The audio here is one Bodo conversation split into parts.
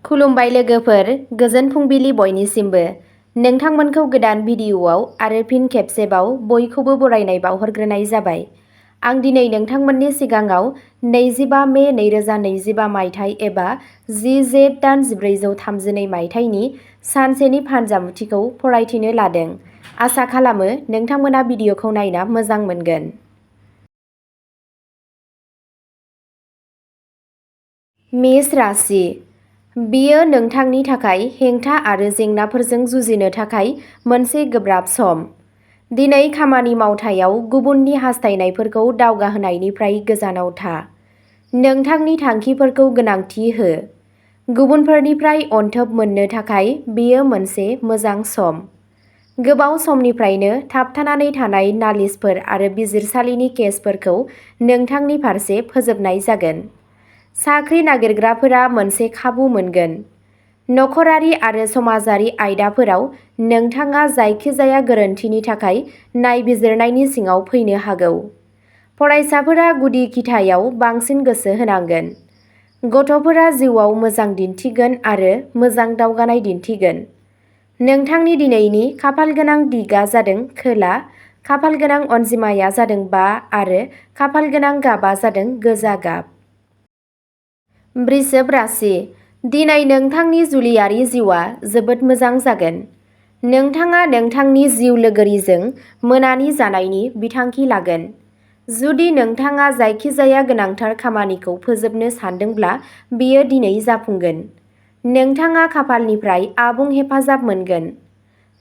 खुलुमबाय लोगोफोर, गोजोन फुंबिलि बयनिसिमबो। नोंथांमोनखौ गोदान भिडिअ'आव आरो फिन खेबसेबाव बयखौबो बरायनाय बावहरग्रोनाय जाबाय। आं दिनै नोंथांमोननि सिगाङाव 25 मे 2025 मायथाइ एबा 10 जेठ दान 1432 मायथाइनि सानसेनि फानजामुथिखौ फरायथिनो लादों। आसा खालामो नोंथांमोना भिडिअ'खौ नायना मोजां मोनगोन। मेष राशि। बेयो नोंथांनि थाखाय हेंथा आरो जेंनाफोरजों जुजिनो थाखाय मोनसे गोब्राब सम। दिनै खामानि मावथायाव गुबुननि हास्थायनायफोरखौ दावगाहोनायनिफ्राय गोजानाव था। नोंथांनि थांखिफोरखौ गोनांथि हो। गुबुनफोरनिफ्राय अनथोब मोननो थाखाय बेयो मोनसे मोजां सम। गोबाव समनिफ्रायनो थाबथानानै थानाय नालिसफोर आरो बिजिरसालिनि केसफोरखौ नोंथांनि फारसे फोजोबनाय जागोन। साख्रि नागिरग्राफोरा मोनसे खाबु मोनगोन। नखरारि आरो समाजारि आयदाफोराव नोंथाङा जायखिजाया गोरोन्थिनि थाखाय नायबिजिरनायनि सिङाव फैनो हागौ। फरायसाफोरा गुदि खिथायाव बांसिन गोसो होनांगोन। गथ'फोरा जिउआव मोजां दिन्थिगोन आरो मोजां दावगानाय दिन्थिगोन। नोंथांनि दिनैनि खाफालगोनां दिगआ जादों खोला, खाफालगोनां अनजिमाया जादों 5 आरो खाफालगोनां गाबआ जादों गोजा गाब। वृषभ राशि। दिनै नोंथांनि जुलियारि जिउआ जोबोद मोजां जागोन। नोंथाङा नोंथांनि जिउ लोगोरिजों मोनानि जानायनि बिथांखि लागोन। जुदि नोंथाङा जायखिजाया गोनांथार खामानिखौ फोजोबनो सानदोंब्ला बेयो दिनै जाफुंगोन। नोंथाङा खाफालनिफ्राय आबुं हेफाजाब मोनगोन।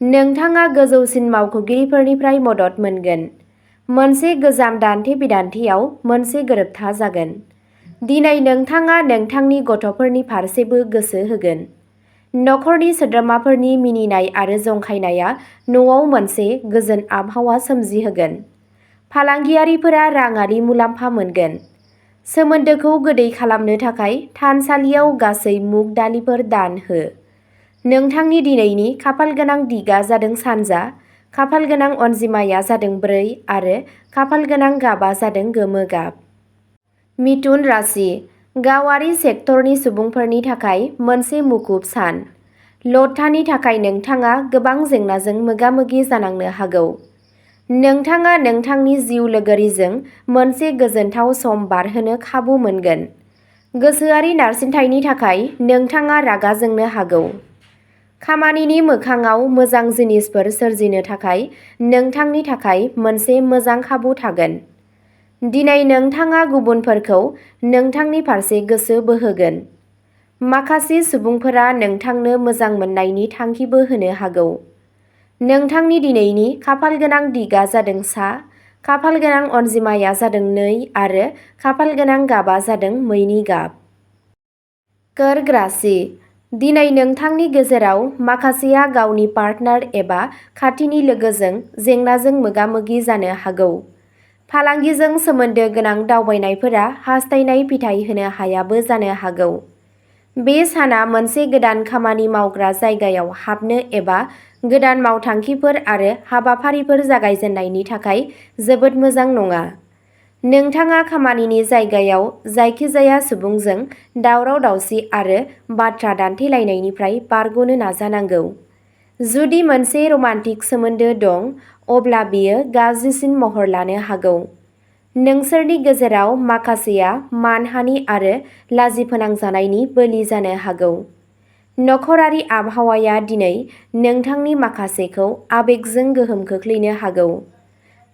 नोंथाङा गोजौसिन मावख'गिरिफोरनिफ्राय मदद मोनगोन। मोनसे गोजाम दान्थे-बिदान्थेयाव मोनसे गोरोबथा जागोन। दिनै नोंथाङा नोंथांनि गथ'फोरनि फारसेबो गोसो होगोन। नखरनि सोद्रोमाफोरनि मिनिनाय आरो जंखायनाया न'आव मोनसे गोजोन आबहावा सोमजिहोगोन। फालांगियारिफोरा राङारि मुलाम्फा मोनगोन। सोमोन्दोखौ गोदै खालामनो थाखाय थानसालियाव गासै मुग दालिफोर दान हो। नोंथांनि दिनैनि खाफालगोनां दिगआ जादों सानजा, खाफालगोनां अनजिमाया जादों 4 आरो खाफालगोनां गाबआ जादों गोमो गाब। मिथुन राशि। गावारि सेक्टरनि सुबुंफोरनि थाखाय मोनसे मुखुब सान। लटानि थाखाय नोंथाङा गोबां जेंनाजों मोगा-मोगि जानांनो हागौ। नोंथाङा नोंथांनि जिउ लोगोरिजों मोनसे गोजोनथाव सम बारहोनो खाबु मोनगोन। गोसोआरि नारसिनथायनि थाखाय नोंथाङा रागा जोंनो हागौ। खामानिनि मोखांआव मोजां जिनिसफोर सोरजिनो थाखाय नोंथांनि थाखाय मोनसे मोजां खाबु थागोन। दिनै नोंथाङा गुबुनफोरखौ नोंथांनि फारसे गोसो बोहोगोन। माखासे सुबुंफोरा नोंथांनो मोजां मोननायनि थांखिबो होनो हागौ। नोंथांनि दिनैनि खाफालगोनां दिगआ जादों सा, खाफालगोनां अनजिमाया जादों 2 आरो खाफालगोनां गाबआ जादों मैनि गाब। कर्क राशि। दिनै नोंथांनि गेजेराव माखासेया गावनि पार्टनार एबा खाथिनि लोगोजों जेंनाजों मोगा-मोगि जानो हागौ। फालांगिजों सोमोन्दो गोनां दावबायनायफोरा हास्थायनाय फिथाय होनो हायाबो जानो हागौ। बे साना मोनसे गोदान खामानि मावग्रा जायगायाव हाबनो एबा गोदान मावथांखिफोर आरो हाबाफारिफोर जागायजेननायनि थाखाय जोबोद मोजां नङा। नोंथाङा खामानिनि जायगायाव जायखिजाया सुबुंजों दावराव-दावसि आरो बाथ्रा दान्थेलायनायनिफ्राय बारग'नो नाजानांगौ। जुदि मोनसे रमान्टिक सोमोन्दो दं, अब्ला बेयो गाज्रिसिन महर लानो हागौ। नोंसोरनि गेजेराव माखासेया मानहानि आरो लाजिफोनांजानायनि बोलि जानो हागौ। नखरारि आबहावाया दिनै नोंथांनि माखासेखौ आबेगजों गोहोम खोख्लैनो हागौ।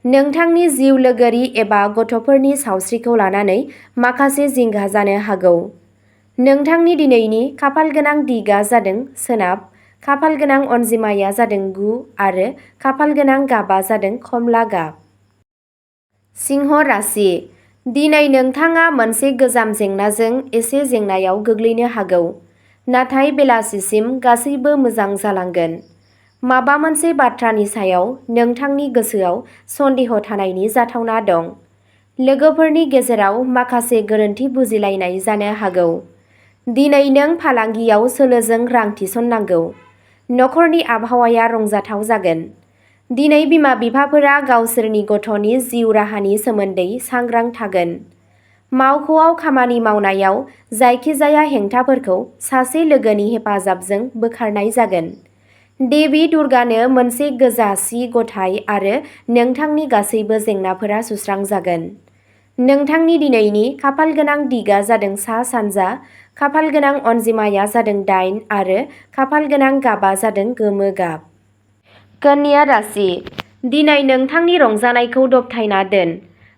नोंथांनि जिउ लोगोरि एबा गथ'फोरनि सावस्रिखौ लानानै माखासे जिंगा जानो हागौ। नोंथांनि दिनैनि खाफालगोनां दिगआ जादों सोनाब, खाफालगोनां अनजिमाया जादों 9 आरो खाफालगोनां गाबआ जादों खमला गाब। सिंह राशि। दिनै नोंथाङा मोनसे गोजाम जेंनाजों एसे जेंनायाव गोग्लैनो हागौ, नाथाय बेलासिसिम गासैबो मोजां जालांगोन। माबा मोनसे बाथ्रानि सायाव नोंथांनि गोसोआव सन्देह थानायनि जाथावना दं। लोगोफोरनि गेजेराव माखासे गोरोन्थि बुजिलायनाय जानो हागौ। दिनै नों फालांगियाव सोलोजों रां थिसननांगौ। नखरनि आबहावाया रंजाथाव जागोन। दिनै बिमा-बिफाफोरा गावसोरनि गथ'नि जिउ राहानि सोमोन्दै सांग्रां थागोन। मावख'आव खामानि मावनायाव जायखिजाया हेंथाफोरखौ सासे लोगोनि हेफाजाबजों बोखारनाय जागोन। देवी दुर्गानो मोनसे गोजा सि गथाय आरो नोंथांनि गासैबो जेंनाफोरा सुस्रांजागोन। नोंथांनि दिनैनि खाफालगोनां दिगा जादों सा-सानजा, खाफालगोनां अनजिमाया जादों 8 आरो खाफालगोनां गाबा जादों गोमो गाब। कन्या राशि, दिनै नोंथांनि रंजानायखौ दबथायना दोन,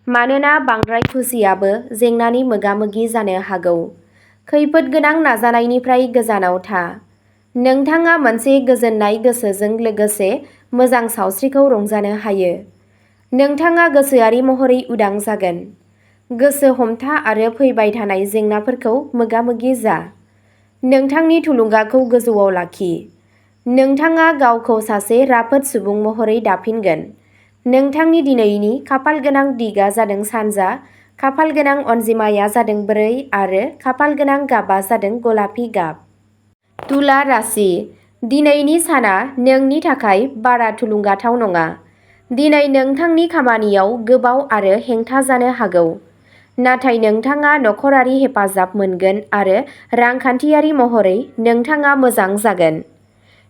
मानोना बांद्राय खुसियाबो जेंनानि मोगा-मोगि जानो हागौ। खैफोद गोनां नाजानायनिफ्राय गोजानाव था। नोंथाङा मोनसे गोजोननाय गोसोजों लोगोसे मोजां सावस्रिखौ रंजानो हायो। नोंथाङा गोसोआरि महरै उदां जागोन। गोसो हमथा आरो फैबाय थानाय जेंनाफोरखौ मोगा-मोगि जा। नोंथांनि थुलुंगाखौ गोजौआव लाखि। नोंथाङा गावखौ सासे राफोद सुबुं महरै दाफिनगोन। नोंथांनि दिनैनि खाफालगोनां दिगा जादों सानजा, खाफालगोनां अनजिमाया जादों 4 आरो खाफालगोनां गाबा जादों गलापि गाब। तुला राशि, दिनैनि साना नोंनि थाखाय बारा थुलुंगाथाव नङा। दिनै नोंथांनि खामानियाव गोबाव आरो हेंथा जानो हागौ। नाथाय नोंथाङा नखरारि हेफाजाब मोनगोन आरो रांखान्थियारि महरै नोंथाङा मोजां जागोन।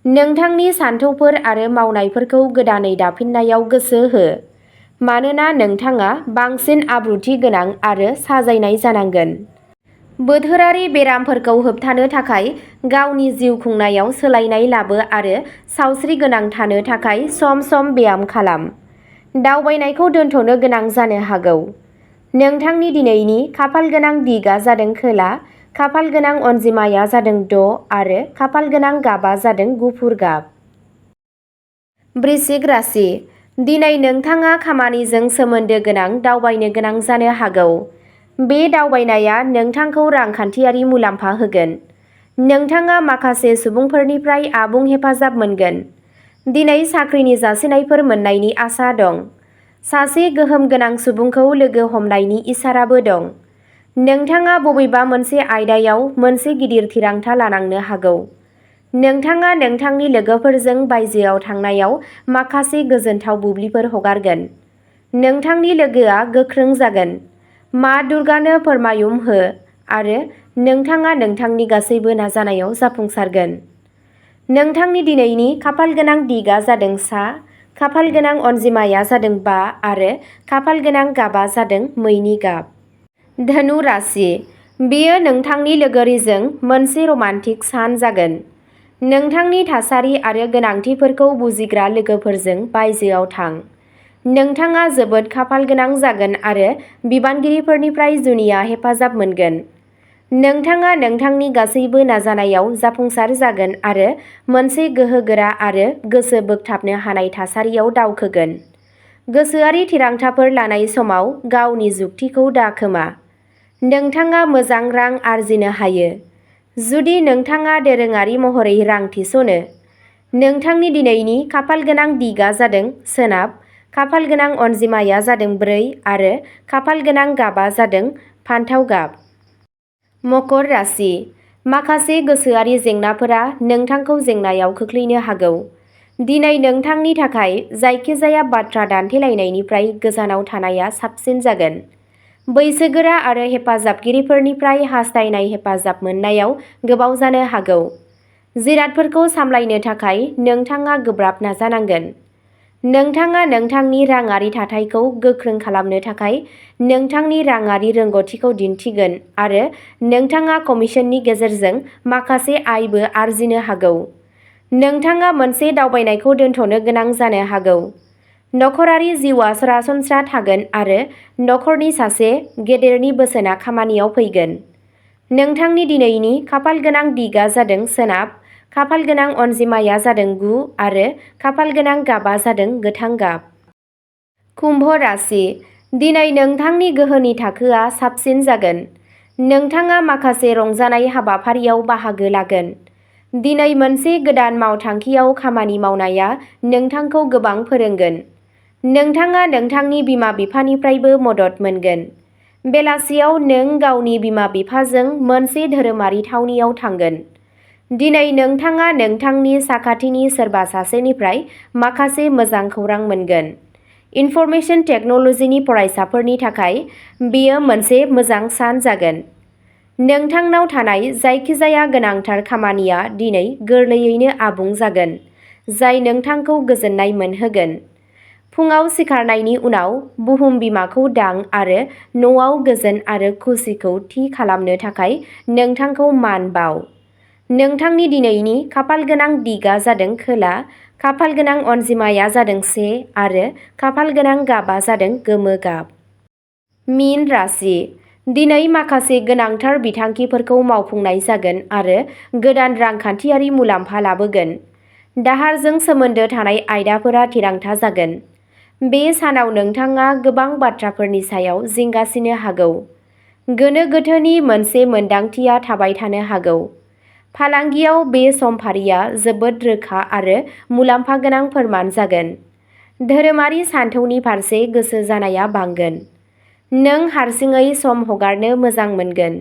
नोंथांनि सानथौफोर आरो मावनायफोरखौ गोदानै दाफिननायाव गोसो हो, मानोना नोंथाङा बांसिन आब्रुथि गोनां आरो साजायनाय जानांगोन। बोथोरारि बेरामफोरखौ होबथानो थाखाय गावनि जिउ खुंनायाव सोलायनाय लाबो आरो सावस्रिगोनां थानो थाखाय सम-सम ब्याम खालाम। दावबायनायखौ दोनथ'नो गोनां जानो हागौ। नोंथांनि दिनैनि खाफालगोनां दिगा जादों खोला, खाफालगोनां अनजिमाया जादों 6 आरो खाफालगोनां गाबा जादों गुफुर गाब। वृश्चिक राशि, दिनै नोंथाङा खामानिजों सोमोन्दो गोनां दावबायनो गोनां जानो हागौ। बे दावबायनाया नोंथांखौ रांखान्थियारि मुलाम्फा होगोन। नोंथाङा माखासे सुबुंफोरनिफ्राय आबुं हेफाजाब मोनगोन। दिनै साख्रिनि जासिनायफोर मोन्नायनि आसा दं। सासे गोहोम गोनां सुबुंखौ लोगो हमनायनि इसाराबो दं। नोंथाङा बबेबा मोनसे आयदायाव मोनसे गिदिर थिरांथा लानांनो हागौ। नोंथाङा नोंथांनि लोगोफोरजों बायजोआव थांनायाव माखासे गोजोनथाव बुब्लिफोर हगारगोन। नोंथांनि लोगोआ गोख्रों जागोन। मा दुर्गानो फोरमायुम हो आरो नोंथाङा नोंथांनि गासैबो नाजानायाव जाफुंसारगोन। नोंथांनि दिनैनि खाफालगोनां दिगा जादों सा, खाफालगोनां अनजिमाया जादों 5 आरो खाफालगोनां गाबा जादों मैनि गाब। धनु राशि, बेयो नोंथांनि लोगोरिजों मोनसे रमान्टिक सान जागोन। नोंथांनि थासारि आरो गोनांथिफोरखौ बुजिग्रा लोगोफोरजों बायजोआव थां। नोंथाङा जोबोद खाफालगोनां जागोन आरो बिबानगिरिफोरनिफ्राय जुनिया हेफाजाब मोनगोन। नोंथाङा नोंथांनि गासैबो नाजानायाव जाफुंसार जागोन आरो मोनसे गोहोगोरा आरो गोसो बोगथाबनो हानाय थासारियाव दावखोगोन। गोसोआरि थिरांथाफोर लानाय समाव गावनि जुक्तिखौ दाखोमा। नोंथाङा मोजां रां आर्जिनो हायो। जुदि नोंथाङा दोरोङारि महरै रां थिसनो। नोंथांनि दिनैनि खाफालगोनां दिगा जादों सोनाब, खाफालगोनां अनजिमाया जादों 4 आरो खाफालगोनां गाबा जादों फान्थाव गाब। मकर राशि, माखासे गोसोआरि जेंनाफोरा नोंथांखौ जेंनायाव खोख्लैनो हागौ। दिनै नोंथांनि थाखाय जायखिजाया बाथ्रा दान्थेलायनायनिफ्राय गोजानाव थानाया साबसिन जागोन। बैसोगोरा आरो हेफाजाबगिरिफोरनिफ्राय हास्थायनाय हेफाजाब मोननायाव गोबाव जानो हागौ। जिरादफोरखौ सामलायनो थाखाय नोंथाङा गोब्राब नाजानांगोन। नोंथाङा नोंथांनि राङारि थाथायखौ गोख्रों खालामनो थाखाय नोंथांनि राङारि रोंग'थिखौ दिन्थिगोन आरो नोंथाङा कमिसननि गेजेरजों माखासे आयबो आर्जिनो हागौ। नोंथाङा मोनसे दावबायनायखौ दोनथ'नो गोनां जानो हागौ। नखरारि जिउआ सरासनस्रा थागोन आरो नखरनि सासे गेदेरनि बोसोनआ खामानियाव फैगोन। नोंथांनि दिनैनि खाफालगोनां दिगा जादों सोनाब, खाफालगोनां अनजिमाया जादों 9 आरो खाफालगोनां गाबा जादों गोथां गाब। कुम्भ राशि, दिनै नोंथांनि गोहोनि थाखोआ साबसिन जागोन। नोंथाङा माखासे रंजानाय हाबाफारियाव बाहागो लागोन। दिनै मोनसे गोदान मावथांखियाव खामानि मावनाया नोंथांखौ गोबां फोरोंगोन। नोंथाङा नोंथांनि बिमा-बिफानिफ्रायबो मदद मोनगोन। बेलासियाव नों गावनि बिमा-बिफाजों मोनसे धोरोमारि थावनियाव थांगोन। दिनै नोंथाङा नोंथांनि साखाथिनि सोरबा सासेनिफ्राय माखासे मोजां खौरां मोनगोन। इनफरमेशन टेक्न'लजिनि फरायसाफोरनि थाखाय बेयो मोनसे मोजां सान जागोन। नोंथांनाव थानाय जायखिजाया गोनांथार खामानिया दिनै गोरलैयैनो आबुं जागोन, जाय नोंथांखौ गोजोननाय मोनहोगोन। फुंआव सिखारनायनि उनाव बुहुम बिमाखौ दां आरो न'आव गोजोन आरो खुसिखौ थि खालामनो थाखाय नोंथांखौ मान बाव। नोंथांनि दिनैनि खाफालगोनां दिगआ जादों खोला, खाफालगोनां अनजिमाया जादों 1 आरो खाफालगोनां गाबआ जादों गोमो गाब। मीन राशि। दिनै माखासे गोनांथार बिथांखिफोरखौ मावफुंनाय जागोन आरो गोदान रांखान्थियारि मुलाम्फा लाबोगोन। दाहारजों सोमोन्दो थानाय आयदाफोरा थिरांथा जागोन। बे सानाव नोंथाङा गोबां बाथ्राफोरनि सायाव जिंगासिनो हागौ। गोनो गोथोनि मोनसे मोनदांथिया थाबाय थानो हागौ। फालांगियाव बे समफारिया जोबोद रोखा आरो मुलाम्फा गोनां फोरमान जागोन। धोरोमारि सानथौनि फारसे गोसो जानाया बांगोन। नों हारसिङै सम हगारनो मोजां मोनगोन।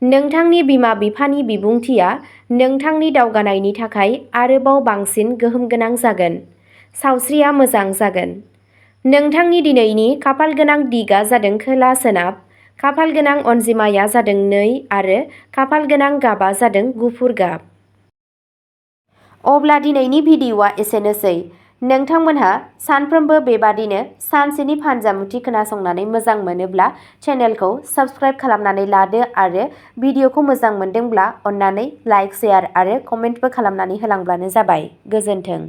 नोंथांनि बिमा-बिफानि बिबुंथिया नोंथांनि दावगानायनि थाखाय आरोबाव बांसिन गोहोम गोनां जागोन। सावस्रिया मोजां जागोन। नोंथांनि दिनैनि खाफालगोनां दिगआ जादों खोला-सोनाब, खाफालगोनां अनजिमाया जादों 2 आरो खाफालगोनां गाबआ जादों गुफुर गाब। अब्ला दिनैनि भिडिअ'आ एसेनोसै। नोंथांमोनहा सानफ्रोमबो बेबादिनो सानसेनि फानजामुथि खोनासंनानै मोजां मोनोब्ला चेनेलखौ साबस्क्राइब खालामनानै लादो आरो भिडिअ'खौ मोजां मोनदोंब्ला अन्नानै लाइक, शेयार आरो कमेन्टबो खालामनानै होलांब्लानो जाबाय। गोजोन्थों।